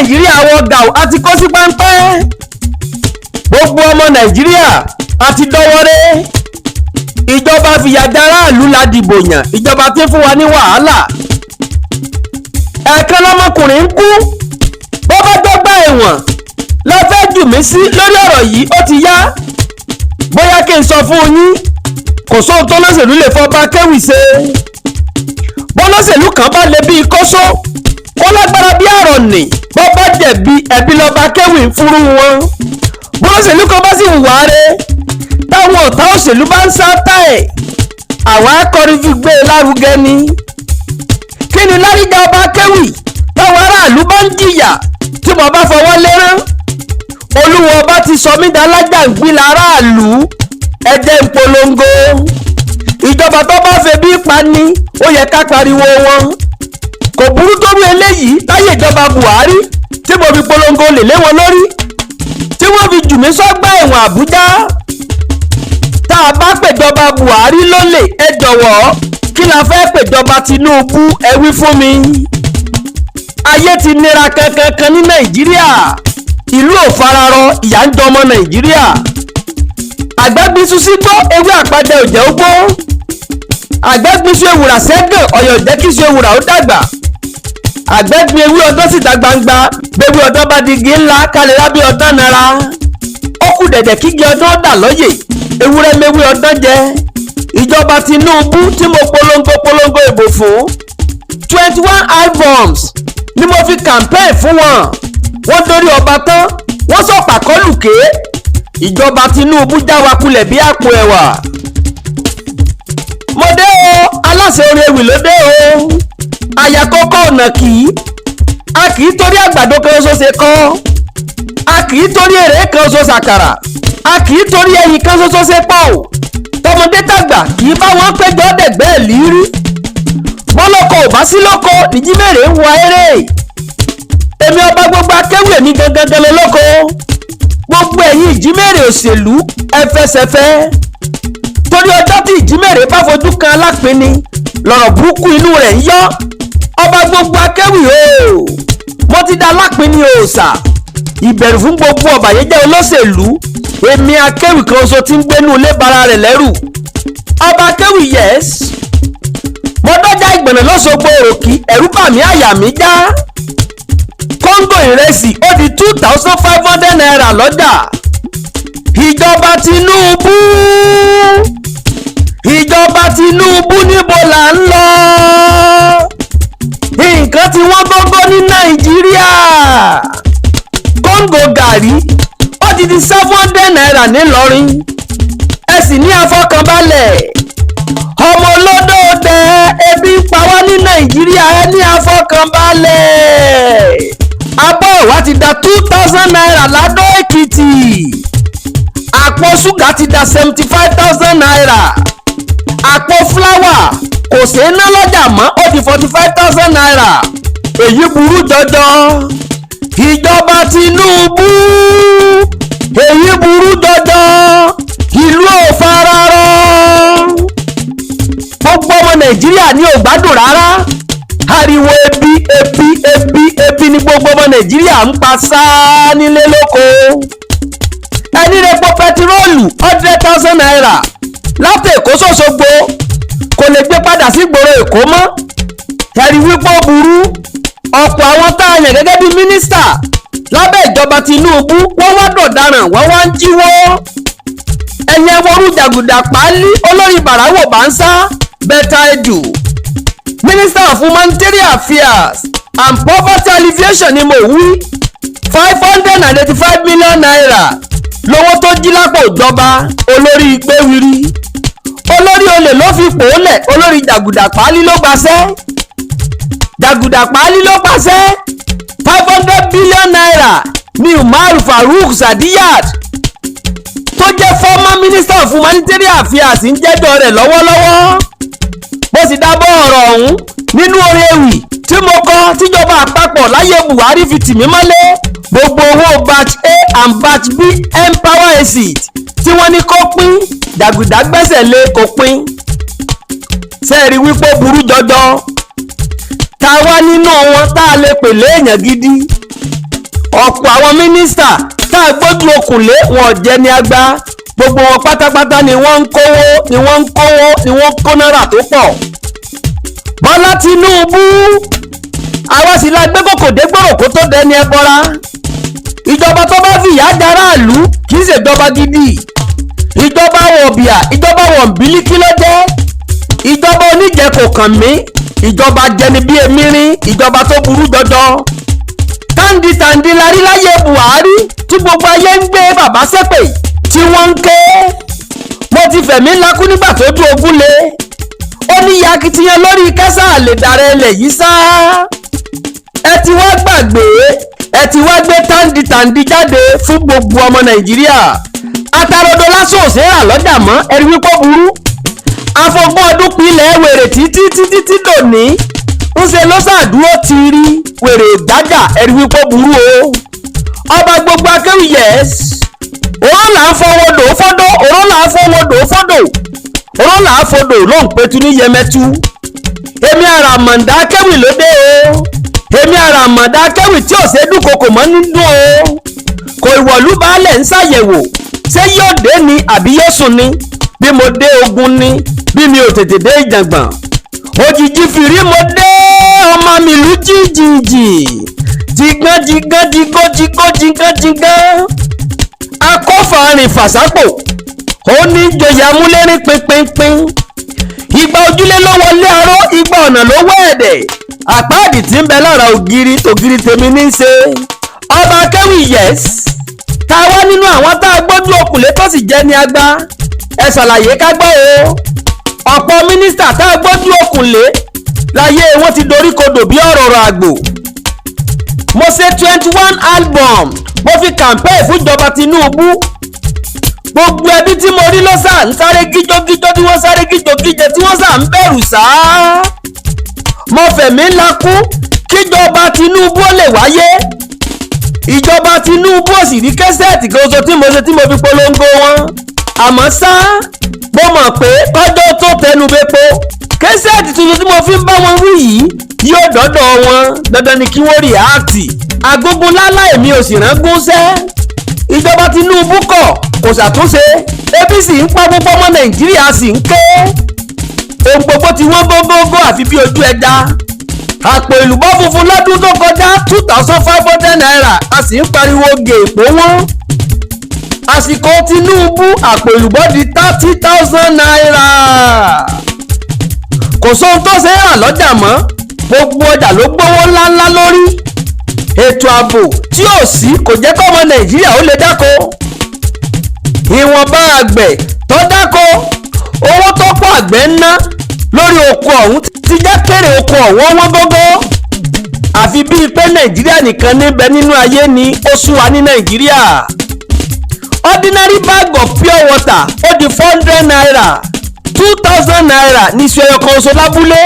Nàìjíríà wọ gàù àti kó sí páńpẹ́. Gbogbo ọmọ Nàìjíríà àti dọ́wọ́rẹ́. Ìjọba fìyà jẹ aráàlú la dìbò yàn, ìjọba tí ń fún wa ní wàhálà. Ẹ̀ẹ̀kan lọ́mọkùnrin ń kú, bó bá dọ́gba ẹ̀wọ̀n la fẹ́ jù mí sí lórí ọ̀rọ̀ yìí. Ó ti yá, bóyá kí n sọ fún yín, kò sóhun tó lọ́sẹ̀lú lè fọba kéwì ṣe. Bọ́lọ́sẹ̀lú kan bá lè bíi kóso, kó lágbára bí àrọ̀nì, bó bá jẹ̀bi, ẹ̀bi lọ́ba kéwì ń fúrú wọn. Bọ́lọ́sẹ̀lú kan bá sì wà rẹ̀, táwọn ọ̀tá òṣèlú bá ń sá táẹ̀, àwọn akọrin fi gbé e lárugẹ ni. Kí ni láríjà ọba kéwì táwọn aráàlú bá ń jìyà tí mo bá fọwọ́ lérán? Olúwa ọba ti sọ mí dalájàngbìlà aráàlú. Ẹ jẹ́ ń polongo ìjọba tó bá febi pa ni, ó yẹ ká pariwo wọn. Kò burú tó rú eléyìí láyé ìjọba Buhari tí mo fi polongo lè lé wọn lórí, tí wọ́n fi jù mí sọ́gbà ẹ̀wọ̀n Àbújá. Tá a bá pèjọba Buhari lólè, ẹ jọ̀wọ́, kí la fẹ́ pèjọba Tinubu? Ẹ wí fún mi. Ayé ti nira kankankan ní Nàìjíríà, ìlú ò fararọ, ìyà ń jọmọ Nàìjíríà. Àgbẹ̀gbínsú sígbó, ewé àpàdé òjẹ́ ó gbó. Àgbẹ̀gbínsú ewùrà sẹ́gàn, ọ̀yọ̀ jẹ́ kí iṣu ewùrà ó dàgbà. Àgbẹ̀gbin ewé ọdán síta gbangba, bẹ́wé ọdán bá di igi ńlá kálẹ̀ lábẹ́ ọdán nara. Ó kù dẹ̀dẹ̀ kígi ọdán dà lọ́yè, ewúrẹ́ mewé ọdán jẹ. Ìjọba Tinubu tí mo polongo polongo ìbò fún, 21 albums ni mo fi campaign fún wọn. Wọ́n dórí ọba tán, wọ́n sọ̀pà kọlùké. Ìjọba Tinubu já wa kulẹ̀ bí àpò ẹ̀wà. Mo dé o, aláṣẹ orin ewì ló dé o. Àyàkókò ọ̀nà kì í, a kì í torí àgbàdo kan ṣoṣo ṣe kọ́, a kì í torí èrè kan ṣoṣo ṣàkàrà, a kì í torí ẹyin kan ṣoṣo ṣe pọ̀ o. Tọmọdé tàgbà kì í bá wọn péjọ dẹ̀gbẹ́ lírí. Bọ́lọ́kọ ò bá sí lóko, nìjímèrè ń wa eré. Èmi ọba gbogbo akéwì, èmi gangan gan lóko. Gbogbo ẹ̀yin ìjímèrè òṣèlú, ẹ fẹsẹ̀fẹ́, torí ọjọ́ tí ìjímèrè bá fojú kan alápinni, lọ̀rọ̀ burúkú inú rẹ̀ ń yọ́. Ọba gbogbo akéwì o, mo ti da alápinni òòṣà, ìbẹ̀rù fún gbogbo ọ̀bàyéjẹ́ olóṣèlú. Èmi akéwì kan ṣoṣo tí ń gbénú ilé bara rẹ̀ lẹ́rù, ọba akéwì. Yes, mo dọ́jà Ìgbọ̀nà lọ́sọ̀gbọ̀ òròkì, ẹ̀rú bà mí, àyà mi já. Kóńgò ìrẹsì ó di ₦2,500 lọ́jà. Ìjọba Tinubu, ìjọba Tinubu, níbo là ń lọ? Nǹkan tí wọ́n gógó ní Nàìjíríà. Kóńgò gàrí ó ti di ₦700 nílọrin, ẹ sì ní àfọkànbalẹ̀. Ọmọ olódò dẹ, ebi ń pa wá ní Nàìjíríà, ẹ ní àfọkànbalẹ̀. Abọ́ ẹ̀wà ti da ₦2,000 ládó Èkìtì. Àpò ṣúgà ti da ₦75,000. Àpò fúláwà kò ṣeé ná lọ́jà mọ́, ó di ₦45,000. Èyí burú jọjọ, ìjọba Tinubu, èyí burú jọjọ, ìlú ò fararọ. Gbogbo ọmọ Nàìjíríà ní ò gbádùn rárá. Ariwo ebi, ebi, ebi, ebi ni gbogbo ọmọ Nàìjíríà ń pa sáá nílé lóko. Ẹni repo pẹtiróòlù ₦100,000 láti Èkó sọ́sọ́gbó, kò lè gbé padà sí ìgboro Èkó mọ́. Ẹ̀rí wípé ó burú. Ọ̀pọ̀ àwọn tá a yàn gẹ́gẹ́ bí mínísítà lábẹ́ ìjọba Tinubu, wọ́n wá dọ̀daràn, wọ́n wá ń jíwó. Ẹ̀yìn ẹwọ́rú jàgùdà páálí, olórí bàràwò bá ń sá bẹ́tà edu. Minister of Humanitarian Affairs and Poverty Alleviation ni mo wí, ₦585 million lówó tó jí lápò ìjọba. Olórí gbéwiri, olórí olè ló fi pòólẹ̀. Olórí jàgùdà páálí ló gbaṣẹ́, jàgùdà páálí ló pàṣẹ. ₦500 billion ní Umar Farouk Sadiyat tó jẹ́ former Minister of Humanitarian Affairs ń jẹ́jọ́ rẹ̀ lọ́wọ́lọ́wọ́. Bó sì dábọ̀ ọ̀rọ̀ ọ̀hún nínú orin ewì tí mo kọ tíjọba àpapọ̀ láyé Buhari fi tì mí mọ́lé. Gbogbo owó batch A and batch B N-Power exit tí wọ́n ní kó pín, jàgùdà gbẹ́sẹ̀ lé, kó pín. Sẹ́ẹ̀rí wípé ó burú jọjọ? Ta wá nínú wọn tá a lè pè léèyàn gidi? Ọ̀pọ̀ àwọn mínísítà tá a gbójú okùn lé wọn jẹ́ ní agbá. Gbogbo wọn pátápátá ni wọ́n ń kówó, ni wọ́n ń kówó, ni wọ́n ń kó náírà tó pọ̀. Bọ́lá Tinubu, àwa sì la gbé kòkò dé gbòrò kó tó dẹni ẹbọra. Ìjọba tó bá fìyà jẹ aráàlú kì í ṣèjọba gidi. Ìjọba wọ̀bìà, ìjọba wọ̀nbílíkí ló jẹ́. Ìjọba oníjẹ kò kàn mí, ìjọba jẹni bí emirin, ìjọba tó burú jọjọ. Tàǹdì tàǹdì la rí láyé Buhari tí gbogbo ayé ń gbé bàbá ṣépè tí wọ́n ń ké. Mo ti fẹ̀mí lakú nígbà tó dún ogún le. Ó ní yakitiyan lórí kẹsà lè dàrẹ ilẹ̀ yìí sá. Ẹ ti wá gbàgbé, ẹ ti wá gbé tàǹdì tàǹdì jáde fún gbogbo ọmọ Nàìjíríà. Atarodo lásán ò ṣeé rà lọ́jà mọ́. Ẹ̀rí wípé ó burú. Afọgbọ́n ọdún pilẹ̀ wèrè títí títí tí dòní ń ṣe ló ṣàdúró ti rí wèrè ìdájà. Ẹ̀rí wípé ó burú o. Ọba gbogbo akéwì, yes. Òró là ń fọwọ́dò fọ́dọ̀, òró là ń fọwọ́dò fọ́dọ̀, òró là ń fọdò ló ń petu ní Yẹmẹtu. Èmi àràmọ̀ǹdà akéwì ló dé o. Èmi àràmọ̀ǹdà akéwì tí ò ṣe dúnkokò mọ́ nínú o. Kò ìwọ̀lú baálẹ̀ ń ṣàyẹ̀wò, ṣé yóò dé ni àbí yóò sùn ni? Bí mo dé, ogun ni. Bí mi ò tètè dé, ìjàngbọ̀n òjijì fìrí. Mo dé, ọmọ mi lù jìjìjì jìgán jìgán jìgó jìgó jìgán jìgán. Akọ́fàárìn fàṣàpò ó ní joyè amúlérín pínpínpín. Igba ojúlé ló wọlé aró, igba ọ̀nà ló wọ́ ẹ̀dẹ̀. Àpáàdì tí ń bẹ lára ògiri tògiri tèmi ní í ṣe. Ọba akéwì, yes. Ta wá nínú àwọn tá a gbójú okùnlé tó sì jẹ́ ní agbá? Ẹ ṣàlàyé ká gbọ́ o. Ọ̀pọ̀ mínísítà tá a gbójú okùnlé láyé wọn ti dorí kodò bí ọ̀rọ̀ àgbò. Mo ṣe 21 album, mo fi campaign fúnjọba Tinubu. Gbogbo ẹbí tí mo rí ló sà ń sáré gíjógíjó, tí wọ́n sáré gíjogíje, tí wọ́n sà ń bẹ̀rù sáá. Mo fẹ̀mí ńlá kú kíjọba Tinubu ó lè wáyé. Ìjọba Tinubu ò sì rí kẹ́sẹ̀tì kan ṣoṣo tí mo ṣe tí mo fi polongo wọn. Àmọ́ ṣá, mo mọ̀ pé kọ́jọ́ tó tẹnu bepo, kẹ́sẹ̀tì tuntun tí mo fi ń bá wọn wí yìí yóò dọ́dọ̀ wọn. Dandan ni kí wọ́n react. Agogo lálá, èmi ò sì rán gúnṣẹ́. Ìjọba Tinubu kọ̀, kò ṣàtúnṣe. Ebi sì ń pa gbogbo ọmọ Nàìjíríà, sì ń ké. Ohun gbogbo tí wọ́n gógógó àfi bí ojú ẹja. Àpò èlùbọ́ funfun lọ́dún tó kọjá, ₦2,500, a sì ń pariwo gèèpò wọn. Àsìkò Tinubu, àpò èlùbọ́ di ₦30,000. Kò sóhun tó ṣe é rà lọ́jà mọ́. Gbogbo ọjà ló gbówó ńláńlá lórí. Ètò ààbò tí ò sí kò jẹ́ kọ́mọ Nàìjíríà ó lè dáko. Ìwọ̀nba àgbẹ̀ tó dáko, owó tó pọ̀ àgbẹ̀ ń ná lórí oko ọ̀hún ti jẹ́ kéré oko ọ̀hún wọ́n gógó. Àfi bíi pé Nàìjíríà nìkan níbẹ̀ nínú ayé ni ó sún wa ní Nàìjíríà. Ordinary bag of pure water ó di ₦400, ₦2,000 ní iṣu ẹyọ kan oṣù lábúlé.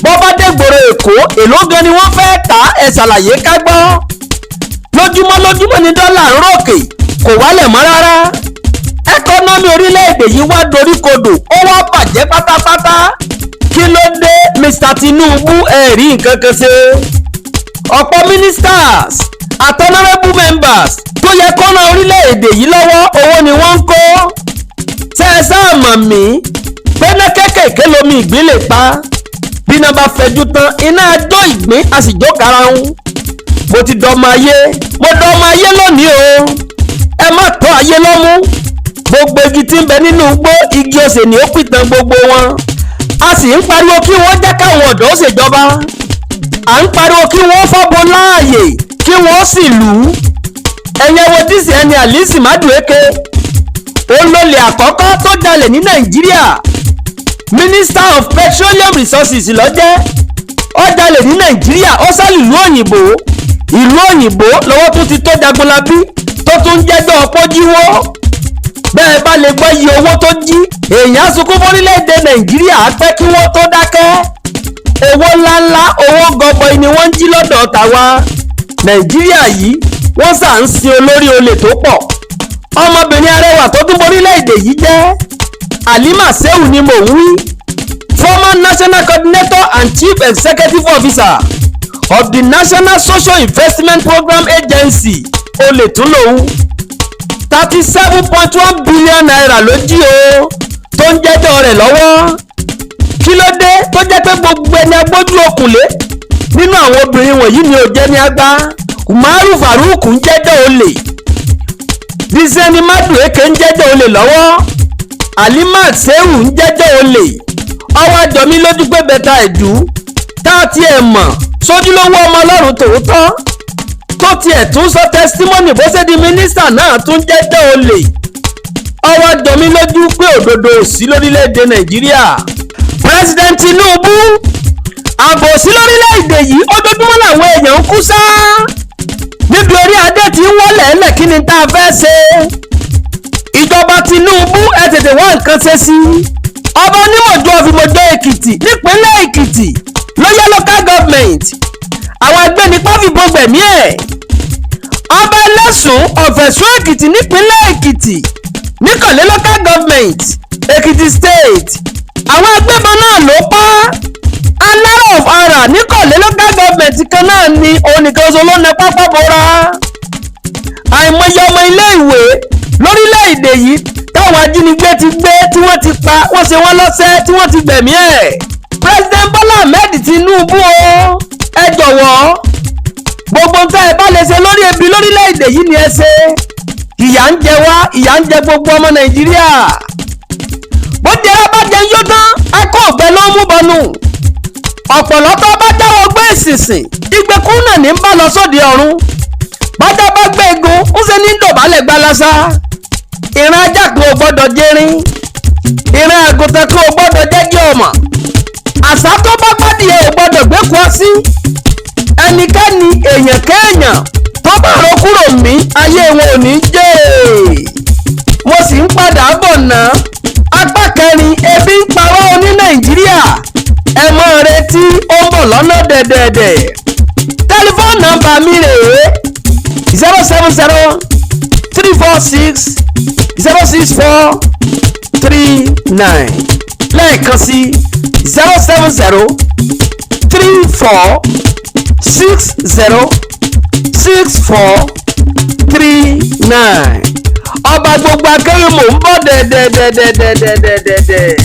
Bọ́ bá dé gbòòrò Èkó, èló gan ni wọ́n fẹ́ tà? Ẹ ṣàlàyé ká gbọ́. Lójúmọ́ lójúmọ́ ní dọ́là ń ròkè, kò wálẹ̀ mọ́ rárá. Economy orílẹ̀-èdè yìí wá doríkodò, ó wá bàjẹ́ pátápátá. Kí ló dé, Mr Tinubu? Ẹ rí nǹkan kan ṣe. Ọ̀pọ̀ ministers àti honourable members tó yẹ kó ran orílẹ̀-èdè yìí lọ́wọ́, owó ni wọ́n ń kó. Tẹ́ ẹ sáà mọ̀ mí pé ná kékèké lomi ìgbín lè pa. Bí iná bá fẹjú tán, iná ajó ìgbín, a sì jó karahun. Mo ti dọmọ ayé, mo dọmọ ayé lónìí o. Ẹ má tọ́ ayé lọ́mú. Gbogbo igi tí ń bẹ nínú igbó, igi osè ni ó pìtàn gbogbo wọn. A sì ń pariwo kí wọ́n jẹ́ káwọn ọ̀dọ́ ṣèjọba. À ń pariwo kí wọ́n fọ́bọ láàyè, kí wọ́n sì lù ú. Ẹ̀yẹ wo dísì ẹni Alice Madueke, olólè àkọ́kọ́ tó jalè ní Nàìjíríà. Minister of Petroleum Resources ló jẹ́. Ó jalè ní Nàìjíríà, ó sá ìlú òyìnbó. Ìlú òyìnbó lọ́wọ́ tún ti tó Jagunlabi tó tún jẹ́jọ́ pọ́jíwó. Bẹ́ẹ̀ bá lè gbọ́ iye owó tó jí, èèyàn sunkún fórílẹ̀-èdè Nàìjíríà pẹ́ kí wọ́n tó dákẹ́. Owó ńláńlá, owó gọbọi ni wọ́n ń jí lọ́dọ̀ tàwa Nàìjíríà yìí. Wọ́n sà ń sin olórí olè tó pọ̀. Ọmọbìnrin arẹwà tó tún borílẹ̀-èdè yìí jẹ́, Halima Shehu ni mò ń wí, former national coordinator and chief executive officer. of the National Social Investment Program Agency, olè tún lòun. ₦37.1 billion ló jí o tó ń jẹ́jọ́ rẹ̀ lọ́wọ́. Kí ló dé tó jẹ́ pé gbogbo ẹni agbójú okùnlé nínú àwọn obìnrin wọ̀nyí ni ò jẹ́ ní agbá? Umaru Farouk ń jẹ́jọ́ olè, Diezani Madueke ń jẹ́jọ́ olè lọ́wọ́, Alimat Shehu ń jẹ́jọ́ olè. Ọwọ́ àjọ mi lójú pé Betta Edu, tá a tiẹ̀ mọ̀ sójúlówó ọmọ Ọlọ́run tòótọ́, tó tiẹ̀ tún sọ testimony bó ṣe di mínísítà náà, tún jẹ́jọ́ olè. Ọwọ́ àjọ mi lójú pé òdodo ò sí lórílẹ̀‐èdè Nàìjíríà. President Tinubu, àbòsí lórílẹ̀‐èdè yìí, ojoojúmọ́ làwọn èèyàn ń kú sá níbi orí adé tí ń wọlé ẹlẹ̀. Kí ni tá a fẹ́ ṣe? Ìjọba Tinubu, ẹ tètè wá nǹkan ṣe sí. Ọba Onímọ̀jọ́ ọ̀fìmọ̀jọ́ Èkìtì nípínlẹ̀ Èkìtì, Lóyè Local Government, àwọn agbẹnipa fìbọn gbẹ̀mí ẹ̀. Ọba Ẹlẹ́sùn Ọ̀fẹ̀sùn Èkìtì nípínlẹ̀ Èkìtì, Níkànlé Local Government, Èkìtì State, àwọn agbébọn náà ló pa á. Alára of Ara Níkànlé Local Government kan náà ni òun nìkan ṣoṣo ló na pápá bora. Àìmọye ọmọ ilé ìwé lórílẹ̀‐èdè yìí táwọn ajínigbé ti gbé, tí wọ́n ti pa, wọ́n ṣe wọ́n lọ́sẹ̀, tí wọ́n ti gbẹ̀mí ẹ̀. President Bola Ahmed Tinubu o, ẹ jọ̀wọ́, gbogbo nǹkan ẹ bá lè ṣe lórí ebi lórílẹ̀‐èdè yìí ni ẹ ṣe. Ìyà ń jẹ wá, ìyà ń jẹ gbogbo ọmọ Nàìjíríà. Bó jẹ́ bá jẹ yó tán, akọ́ ọ̀gbẹ́ ló ń mú bọnú. Ọ̀pọ̀lọpọ̀ bá jáwọ́ gbé ìsìnsìn, ìgbẹ́kùn náà ní bá lọ sóde ọ̀run. Bájá bá gbé egun, ń ṣe ní dọ̀bálẹ̀ gbalasa. Ìran ajá kan ò gbọ́dọ̀ jẹrin, ìran àgùntàn kan ò gbọ́dọ̀ jẹ́jẹ́ ọmọ, àṣà tó bá gbádìí ò gbọ́dọ̀ gbé kú ọ sí. Ẹnikẹ́ni, èèyàn kéèyàn tó bá ro kúrò mí, ayé wọn ò ní jẹ́. Mo sì ń padà bọ̀ ná. Apá kẹrin, ebi ń pa wá oní Nàìjíríà, ẹ mọ́ retí, ó ń bọ̀ lọ́nà dẹ̀dẹ̀dẹ̀. Tẹlifóònù nọ́mbà mi rèé: 07034606439. Lẹ́ẹ̀kan sí, 07034606439. Ọba gbogbo akẹ́yìn, mò ń bọ̀ dẹ̀dẹ̀dẹ̀dẹ̀dẹ̀dẹ̀dẹ̀.